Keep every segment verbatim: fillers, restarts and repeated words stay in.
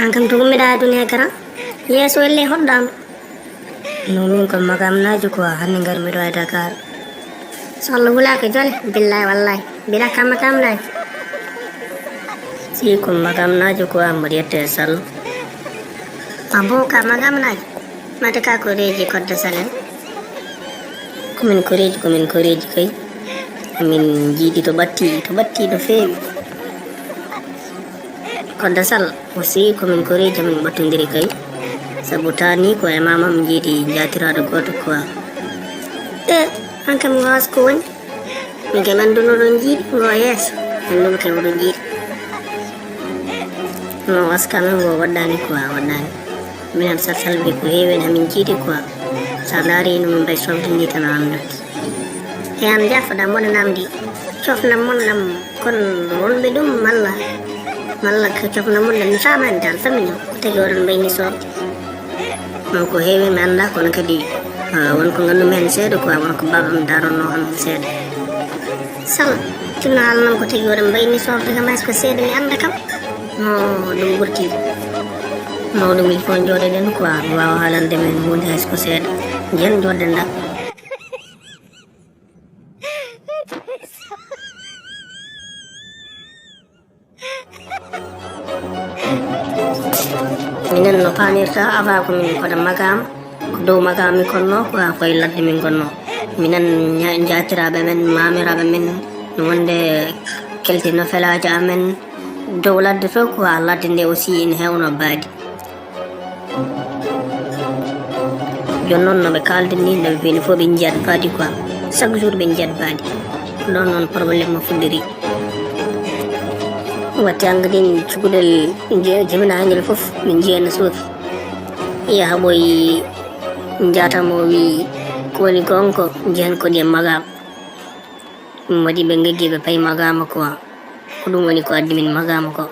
An kam to gummiɗa aduna e garan. Yeeso elle hoɗɗama. No min ko magamnajo ko hannde ngarmi ɗo e Dakar. So Allah wulaaka jole, billahi wallahi. Mbiɗa kamma kamnajo. Si ko magamnajo ko a mboɗi yette e Sall. Abo ka magamnajo. Mate ka ko reji kodde salen. Komin koreji, komin koreji kay. Min jiidi to ɓatti, to ɓatti no feewi. Kodde Sall aussi komin koreji min ɓattodiri kay. Sabu tani ko e mama min jiidi jatiraɗo goto quoi. E an kam gawas ko woni? Min kam annduno ɗon jiiɗi ngo yeeso. Min ɗum kam oɗon jiiɗi. No waska men ngo waɗɗani quoi, waɗɗani. Minen Sall Sall ɓe ko heewi en hamin jiidi quoi. Sa ndaari no min mbay somtindi tan a anndude. E an jaafoɗa moɗa namdi. Cofna mon ɗam kon wonɓe ɗum malla? Malla ko cofna mon ɗam mi famani tan famino. Ko tagi oɗon mbayni soɓe. Ɗum ko heewi mi annda kono kadi ah, won ko nganndu men seeɗa quoi, won ko baaba mi daronno am seeɗa. Sall, tinno haalanam ko tagi oɗon mbayni soɓe kam hay so ko seeɗa mi annda kam. No ɗum ɓurti. No ɗum il faut jooɗoɗen quoi, mi waawa haalande men huunde hay so ko seeɗa. Nden jooɗoɗen da. Minen no pamirta avant ko min koɗa magama, ko dow magama min konno quoi, koye ladde min konno. Minen nya- jatiraɓe men, mamiraɓe men, no wonde kelti no felaji amen dow ladde to quoi, ladde nde aussi ene hewno baadi. Jooni noon no ɓe kaaldi ni, no ɓe mbiyani fof ɓe njiyat baadi quoi. Chaque jour ɓe njiyat baadi. Ko ɗoon noon problème o fuɗɗori. Watti hankadi cukalel je- jibinaa ngel fof ɓe njiya no soofi. Yaha ɓoyi njaata mo wi ko woni gonko njiyan ko ɗiye magam. Ɗum waɗi ɓe ngejji ɓe payi magama quoi. Ko ɗum woni ko addi min magama ko.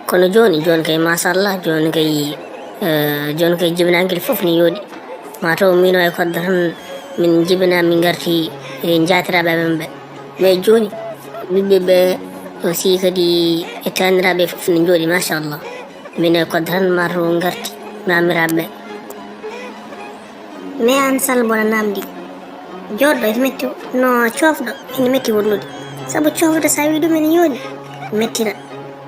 Kono jooni, jooni kay machallah, jooni kay eh, jooni kay jibinangel fof ne yooɗi. Mataw mino e koddo tan min jibina min garti e jatiraɓe amen ɓe. Mais jooni ɓiɓɓe ɓe aussi kadi e taniraɓe fof ne jooɗi machallah. Min e koddo tan mataw garti mamiraɓe ɓe. Mais an Sall mboɗa namdi. Joɗɗo ene metti no cofɗo ene metti wonnude. Sabu cofɗo sa wi ɗum ene yoni mettina.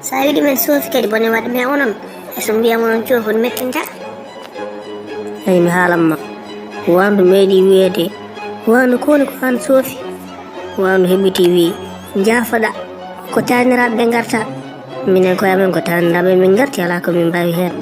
Sa wi ɗum en soofi kadi bone waɗde mais onon e so mbiyam onon cofon mettinta. Eyi mi haalamma. Wandu meeɗi wiyeede wandu kowoni ko an soofi. Wandu heɓiti wi jaafoɗa ko taniraɓe ɓe garta. Minen koye amen ko taniraɓe min garti ala ko min mbawi hen.